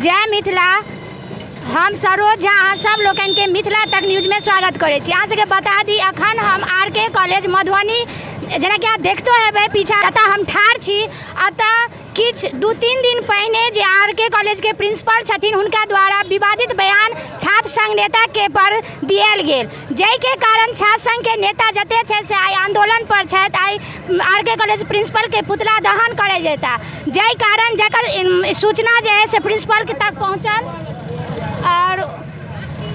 जय मिथिला। हम सरोज झा अहाँ सब लोकनिके मिथिला तक न्यूजमे स्वागत करै छी। अहाँ सबके बता दी अखन हम आर के कॉलेज मधुबनी, जेनाकि अहाँ देखतो हेबै पीछा एतऽ हम ठाढ़ छी। एतऽ किछु 2-3 दिन पहिने जे आर के कॉलेजके प्रिंसिपल छथिन हुनका द्वारा विवादित बयान छात्र संघ नेताके पर दियल गेल, जाहिके कारण छात्र संघके नेता जते छै से आइ आंदोलन पर छथि। आइ आर के कॉलेज प्रिंसिपलके पुतला दहन करै जेता, जाहि कारण जकर सूचना जे है से प्रिंसिपलके तक पहुँचल और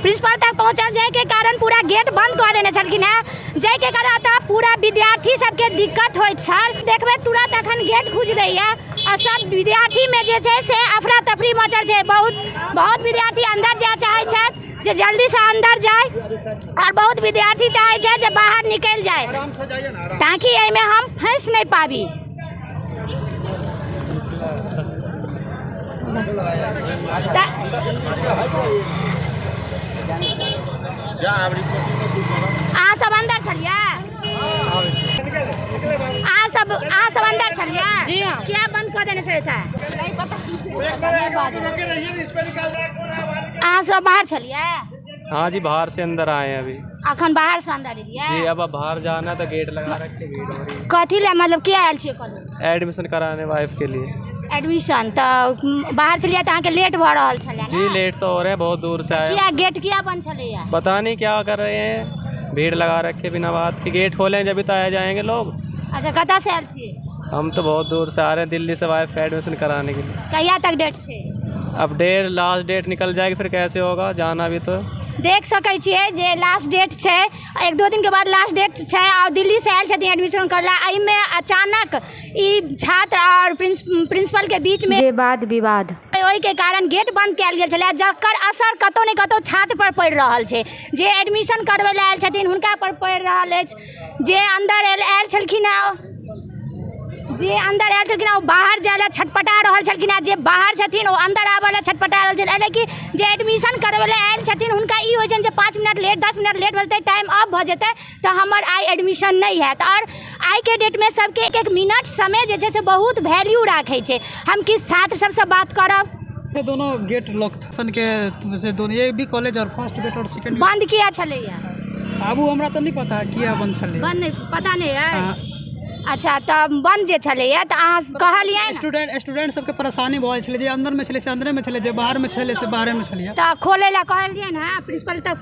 प्रिंसिपल तक पहुँचल, जाहिके कारण पूरा गेट बंद कऽ देने छलखिन हेँ, जाहिके कारण एतऽ पूरा विद्यार्थी सबके दिक्कत होइत छल। देखबै तुरंत अखन गेट खुजलैए आ सब विद्यार्थीमे जे छै से अफरा तफरी मचल छै। बहुत बहुत विद्यार्थी अन्दर जाय चाहै छथि जे जल्दीसँ अन्दर जाय और बहुत विद्यार्थी चाहै छै जे बाहर निकलि जाय ताकि एहिमे हम फँसि नहि पाबी। अहाँ सब अन्दर छलियै? अहाँ सब अन्दर छलियै? जी हाँ। किया बंद कऽ देने छलथि? अहाँ सब बाहर छलियै? हाँ जी, बाहर से अंदर आए हैं अभी। अखन बाहर से अंदर एलियै? जी, अब अब बाहर जाना तो गेट लगा रखे, भीड़ हो रही है। कथी लए, मतलब किया आयल छियै कॉलेज? एडमिशन कराने वाइफ के लिए। एडमिशन। तऽ बाहर छलियै तऽ अहाँके लेट भऽ रहल छलै? जी, लेट तो हो रहे हैं, बहुत दूर से आए। किया गेट किया बंद छलैया? पता नहीं क्या कर रहे हैं, भीड़ लगा रखे बिना बात की। गेट खोले जब तो आए जाएंगे लोग। अच्छा, कतऽ से आयल छियै? हम तो बहुत दूर से आ रहे हैं, दिल्ली से, वाइफ का एडमिशन कराने के लिए। कहिया तक डेट छै? अब डेट, लास्ट डेट निकल जाएगी, फिर कैसे होगा? जाना भी तो देख सकै छियै जे लास्ट डेट छै, 1-2 दिनके बाद लास्ट डेट छै और दिल्लीसँ आयल छथिन एडमिशन करै लए। एहिमे अचानक ई छात्र और प्रिंसिपलके बीचमे जे वाद विवाद ओहिके कारण गेट बंद कयल गेल छलै, जकर असर कतहु ने कतहु छात्र पर पड़ि रहल छै। जे एडमिशन करबै लए आयल छथिन हुनका पर पड़ि रहल अछि। जे अन्दर आयल आयल छलखिन हेँ, जे अन्दर आयल छलखिन ओ बाहर जाय लए छटपटा रहल छलखिन हेँ, जे बाहर छथिन ओ अन्दर आबऽ लए छटपटा रहल छथिन। लेकिन जे एडमिशन करबै लए आयल छथिन हुनका ई होइ छनि जे 5 मिनट लेट, 10 मिनट लेट भऽ जेतै, टाइम ऑफ भऽ जेतै तऽ हमर आइ एडमिशन नहि हैत। आओर आइके डेटमे सबके एक एक मिनट समय जे छै से बहुत वैल्यू राखै छै। हम किछु छात्र सबसँ बात करब। ये दोनों गेट लॉक था सन के से दोनों, ये भी कॉलेज और फर्स्ट गेट और सेकंड। बंद किया छलैया? आबू हमरा तऽ नहि पता किया बंद छलै। बंद नहि पता नहि है? हाँ। अच्छा, तऽ बंद जे छलैया तऽ अहाँ कहलियै ने? स्टूडेंट स्टूडेंट सबके परेशानी भऽ जाइ छलै। जे अंदर मे छलै से अंदरे मे छलै, जे बाहर मे छलै से बाहरे मे छलै। तऽ खोलै लए कहलियै ने? प्रिंसिपल तक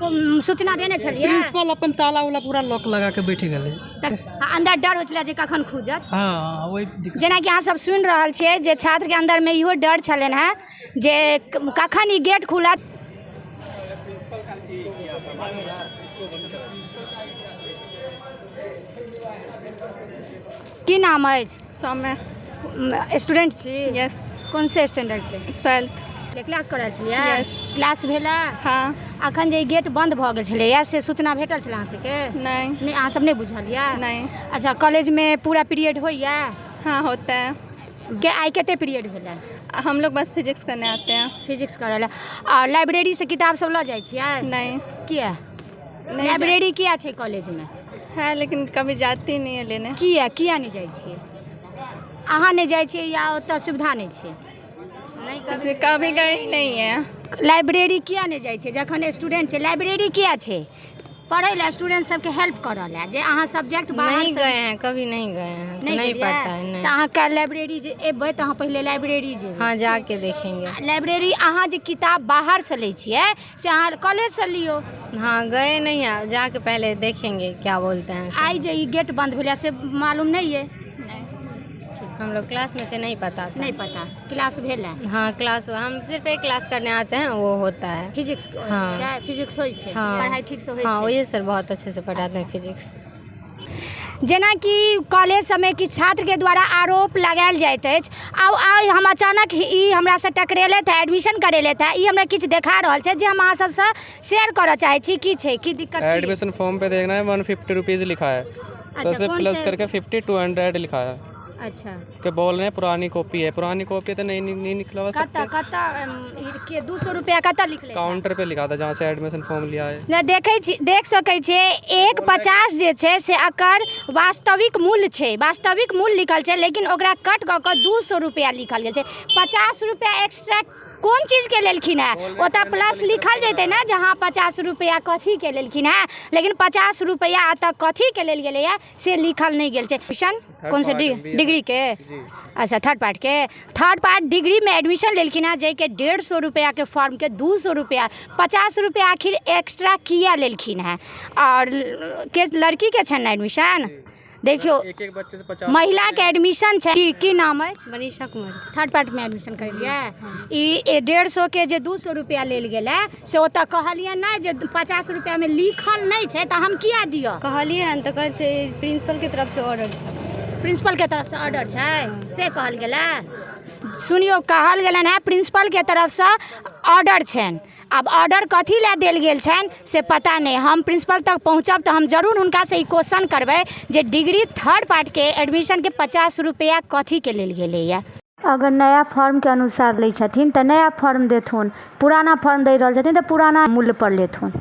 सूचना देने छलियै? प्रिंसिपल अपन ताला उला पूरा लॉक लगा के बैठ गेलै। तऽ अन्दर डर होइ छलै जे कखन खुजत? हाँ, वही दिक्कत। जेनाकि अहाँ सब सुनि रहल छियै जे छात्रके अन्दरमे इहो डर छलनि हेँ जे कखन ई गेट खुलत। की नाम अछि? सौम्य। स्टूडेंट छी? यस। कोन से स्टैंडर्डके? 12th। Class करल छलियै? Yes. Class भेलै? हाँ। अखन जे ई गेट बंद भऽ गेल छलैया से सूचना भेटल छलै अहाँ सबके? नहीं। नहि, अहाँ सब नहि बुझल यऽ? नहीं। अच्छा, कॉलेजमे पूरा पीरियड होइया? हाँ, होता है। के आइ कते पीरियड भेलै? हम लोग बस फिजिक्स करने आते हैं। फिजिक्स करऽ लए। आओर लाइब्रेरीसँ किताब सब लऽ जाइ छियै? नहीं। किया? नहीं। लाइब्रेरी किया छै कॉलेजमे? है, लेकिन कभी जाती नहीं है लेने। किया किया नहि जाइ छियै? अहाँ नहि जाइ छियै या ओतऽ सुविधा नहि छै? जी, कभी गए ही नहीं है। लाइब्रेरी किया नहि जाइ छै? जखन स्टूडेंट छै, लाइब्रेरी किया छै? पढ़ै लए, स्टूडेंट सबके हेल्प करऽ लए, जे अहाँ सब्जेक्ट बाहर नहीं गए हैं, कभी नहीं गए हैं तो नहीं गेलियै? पता है, नहीं। तऽ अहाँ काल्हि लाइब्रेरी जे एबै तऽ अहाँ पहिले लाइब्रेरी जेबै। हाँ, जाके देखेंगे। लाइब्रेरी अहाँ जे किताब बाहरसँ लै छियै से अहाँ कॉलेजसँ लियौ। हाँ, गए नहीं है, जाके पहले देखेंगे क्या बोलते हैं सब। आइ जे ई गेट बंद भेलै से मालूम नहीं है? हम लोग क्लास में थे, नहीं पता था। नहीं पता। क्लास भेल है? हाँ, क्लास हम सिर्फ एक क्लास करने आते हैं, वो होता है। फिजिक्स? हाँ। फिजिक्स होइ छै? हाँ। पढ़ाइ ठीक से होइ हाँ। छै? वही सर बहुत अच्छे से पढ़ाते हैं फिजिक्स। जेनाकि कॉलेज सबमे किछु छात्रके द्वारा आरोप लगायल जाइत अछि। आब आइ हम अचानक ई हमरासँ टकरेलथि हँ, एडमिशन करेलथि हँ, ई हमरा किछु देखा रहल छै जे हम अहाँ सबसँ शेयर करऽ चाहै छी। की छै, की दिक्कत की? एडमिशन फॉर्म पे देखना है, 150 रुपीज़ लिखा है तो उसे कौन प्लस करके 5200 लिखा है। के बोल रहे हैं पुरानी कॉपी है। पुरानी कॉपी तो नहीं नहीं निकलवा कतऽ? सकते। कतऽ ई के 200 रुपया कतऽ लिखले? काउंटर पे लिखा था, जहाँ से एडमिशन फॉर्म लिया है। ने देखै छी, देख सकै छियै, 1.50 जे छै से एकर वास्तविक मूल्य छै। वास्तविक मूल्य लिखल छै, लेकिन ओकरा कट कऽ कऽ 200 रुपया लिखल गेल छै। 50 रुपया एक्स्ट्रा। कोन चीजके लेलखिन हेँ? ओतऽ प्लस लिखल जेतै ने जे हँ 50 रुपैआ कथीके लेलखिन हेँ, लेकिन 50 रुपैआ एतऽ कथीके लेल गेलैए से लिखल नहि गेल छै। एडमिशन कोन से डिग्रीके? अच्छा, थर्ड पार्टके, थर्ड पार्ट डिग्रीमे एडमिशन लेलखिन हेँ, जाहिके 150 रुपैआके फॉर्मके 200 रुपैआ, 50 रुपैआ आखिर एक्स्ट्रा किया लेलखिन हेँ? आओर के लड़कीके छनि ने एडमिशन? देखियौ, एक एक बच्चे से 50। महिलाके एडमिशन छै। की की नाम अछि? मनीषा कुमारी। थर्ड पार्टमे एडमिशन करेलियै। ई 150के जे 200 रुपैआ लेल गेलै से ओतऽ कहलियै नहि जे 50 रुपैआमे लिखल नहि छै तऽ हम किया दिअ? कहलियै हन तऽ कहै छै प्रिंसिपलके तरफसँ ऑर्डर छै। प्रिंसिपलके तरफसँ ऑर्डर छै से कहल गेलै। सुनियौ, कहल गेलनि हेँ प्रिंसिपलके तरफसँ ऑर्डर छनि। आब ऑर्डर कथी लए देल गेल छनि से पता नहि। हम प्रिंसिपल तक पहुँचब तऽ हम जरूर हुनकासँ ई क्वेश्चन करबै जे डिग्री थर्ड पार्टके एडमिशनके 50 रुपैआ कथीके लेल गेलैए। अगर नया फॉर्मके अनुसार लै छथिन तऽ नया फॉर्म देथुन, पुराना फॉर्म दै रहल छथिन तऽ पुराना मूल्यपर लेथुन।